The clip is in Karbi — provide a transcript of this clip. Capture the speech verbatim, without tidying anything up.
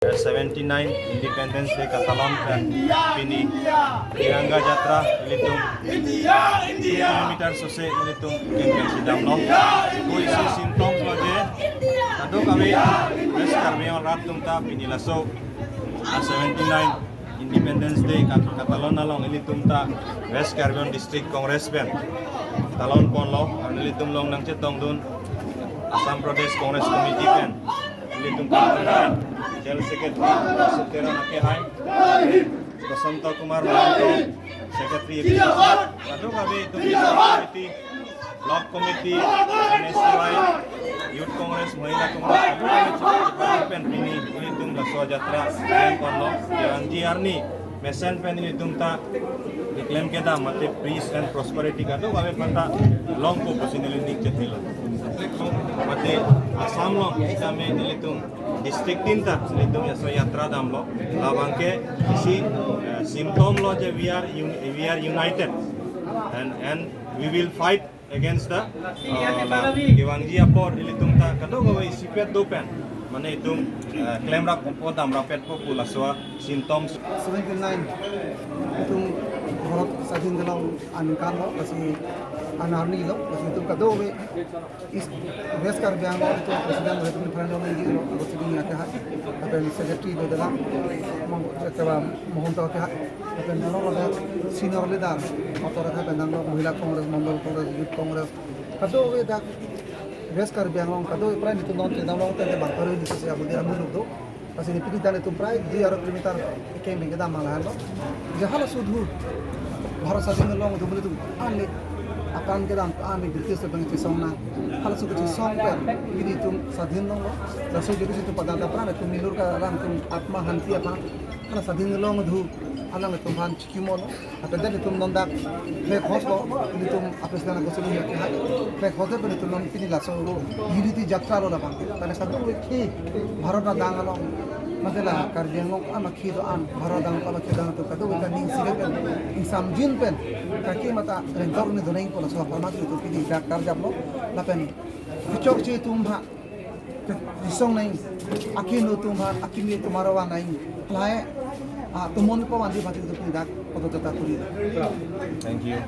seventy nine Independence Day katalon pen pini Tiranga Jatra ilitum kilometer sose ilitum kengkeng si damlo. Ko isi symptoms lo je kadokave West Karbi Anglong rat atum ta pini laso a seventy nine Independence Day kat- katalon along ilitum ta West Karbi Anglong District Congress pen talon ponlo, ilitum along nangchetongdun Assam Pradesh Congress Committee pen ilitum ta General Secretary Sutera Nake hai, Basanta Kumar Mahanta, Secretary, kadokave itum District Committee, Block Committee, N S Y, Youth Congress, Mahila Congress, kadokave chipat chipat pen pini ilitum laso jatra klem ponlo. Yang ji arni mesen pen ilitum ta keklem kedam mate peace and prosperity kadokave aphanta longpo pusi neli ning chethilo. Mate Assam along sitame ilitum district tin ta ilitum laso jatra damlo. Labang ke isi, eh, symptom lo je we are un- we are united and and we will fight against the, uh, la kevangji apor ilitum ta kadokave isipet do pen mane itum, uh, klemrappo damrappo pu laso symptoms. Seventy nine itum Bharat sadhin kelong aningkan lo, lasi anarni lo, lasi itum kadokave East West Karbi Anglong itum President Reverend Pharendra Nongji lo, Augustine Nake hai, lapen Secretary lo dalam Mong- Mahanta Nake hai, lapen dolo ladak senior leader, author hai pen dolo Mahila Congress, Mandal Congress, Youth Congress, kadokave dak West Karbi Anglong kadokave prai nelitum non kedam along tete bang paroi nelitum si abu dia muluk do. Lasi neli pini dan itum prai dui arok kilometer kengkeng kedam malah lo. Jahal sudu Bharat sadhin along itum nelitum anle akan kedam anle British abang chesong na. Hal suku chesong pen pini itum sadhin longlo. Laso jadi itum padan ta pran itum milur ka alam itum atma hanti apa. Hal sadhin along dhu alang itum han chikimo lo. Lapen dak itum non dak flag hoist lo, itum a-president Augustine Nake hai. Flag hoist pen itum non pini laso unity jatra lo labang. Karena kadokave Bharat adang along, mate la Karbi Anglong amakhi do-an, Bharat adang amakhi do-an atum kadokave ta ning sirep pen, ingsamjin pen, kaki mata rengkor ni doneng pu laso aphan mati itum pini dak karjap lo, lapen kechokche atum ha, disong nang, akin atum ha, akin atum arvan nang, lahai, ah, tumon pavan di pati itum pini dak, poto tata kuri. Thank you.